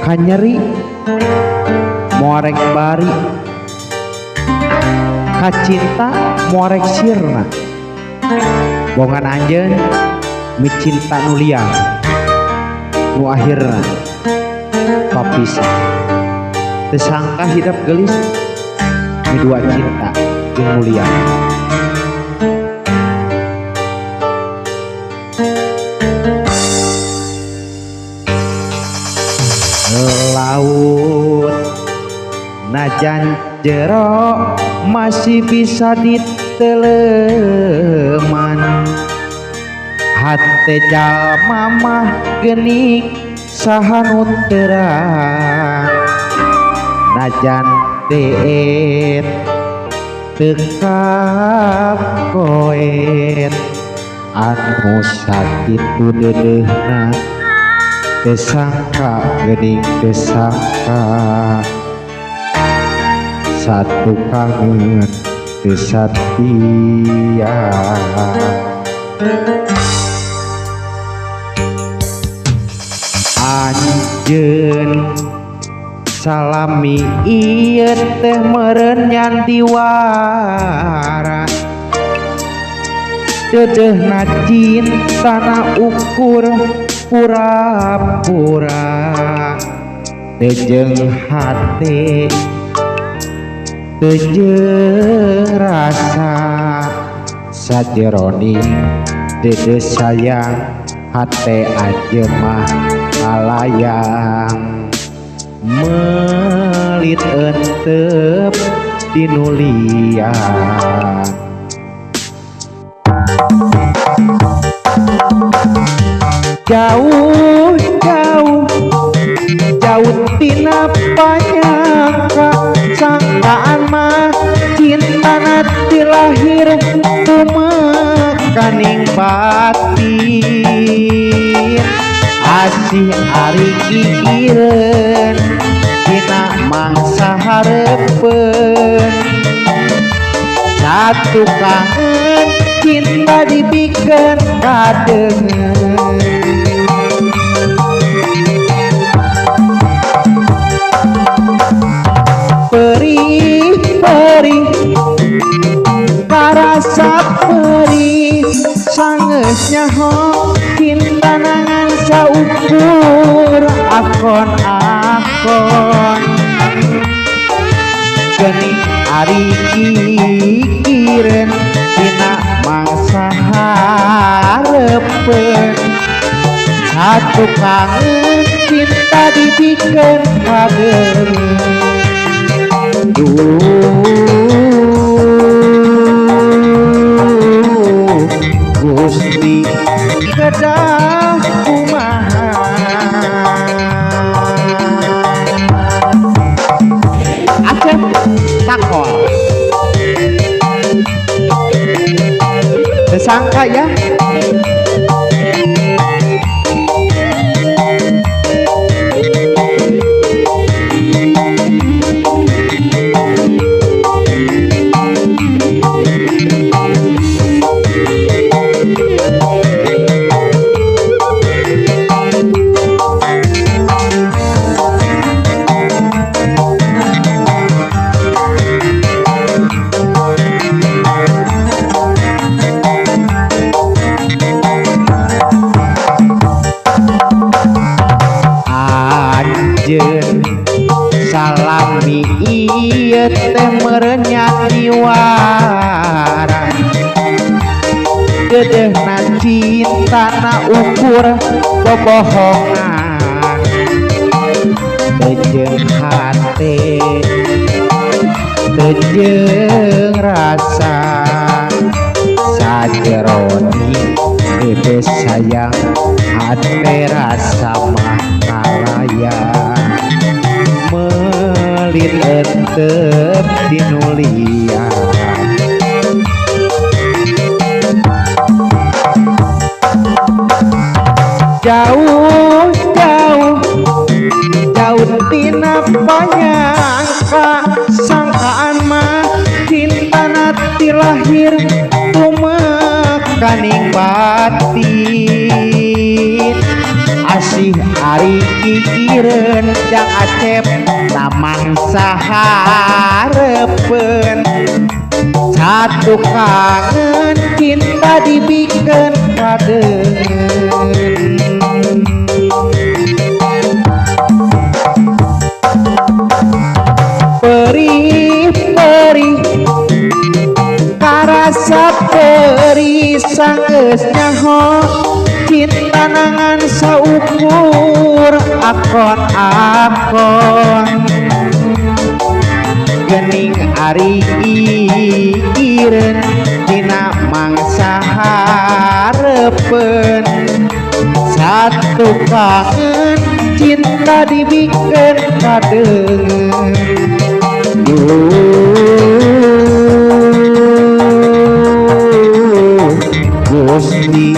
Kanyeri moarek bari, kacinta moarek sirna, bongan anjeun micinta nu liang nu akhirna papisah. Teu sangka hidep geulis midua cinta jeung nu liang. Laut najan jero masih bisa diteleman, hate jalma mah geuning saha nu terang, najan deet teu kakoet anu sakitu deudeuhna teu sangka geuning teu sangka satu kangen teu satia. Anjeun salami ieu teh meureun nyandiwara, deudeuhna cintana ukur pura-pura, teu jeung hate teu jeung rasa, sajeroning deudeuh sayang hate anjeun mah kalayang, melit entep dinu liang. Jauh jauh jauh tina panyangka, sangkaan mah cintana ti lahir tumekaning batin, asih ari gigireun dina mangsa hareupeun, satu kangen cinta dibikeun kadeungeun. Perih perih karasa perih, sangeus nyaho cinta nangan saukur akon akon, geuning ari gigireun dina mangsa hareupeun, satu kangen cinta dibikeun kadeungeun. Duh Gusti kedah kumaha, Acep takol tersangka ya. Anjeun salami ieu teh meureun nyandiwara, deudeuhna cintana ukur bobohongan, teu jeung hate teu jeung rasa, sajeroning deudeuh sayang hate rasa mah kalayang, melit entep dinu liang. Jauh jauh jauh tina panyangka, sangkaan mah cintana ti lahir tumekaning batin, Ari gigireun Jang Acep mangsa harepeun. Satu kangen cinta dibikeun kadeungeun. Perih perih karasa perih sanggeus nyaho cinta nangan saukur akon-akon. Gening ari gigireun dina mangsa harepeun. Satu kangen cinta dibikeun kadeungeun. Duh Gusti.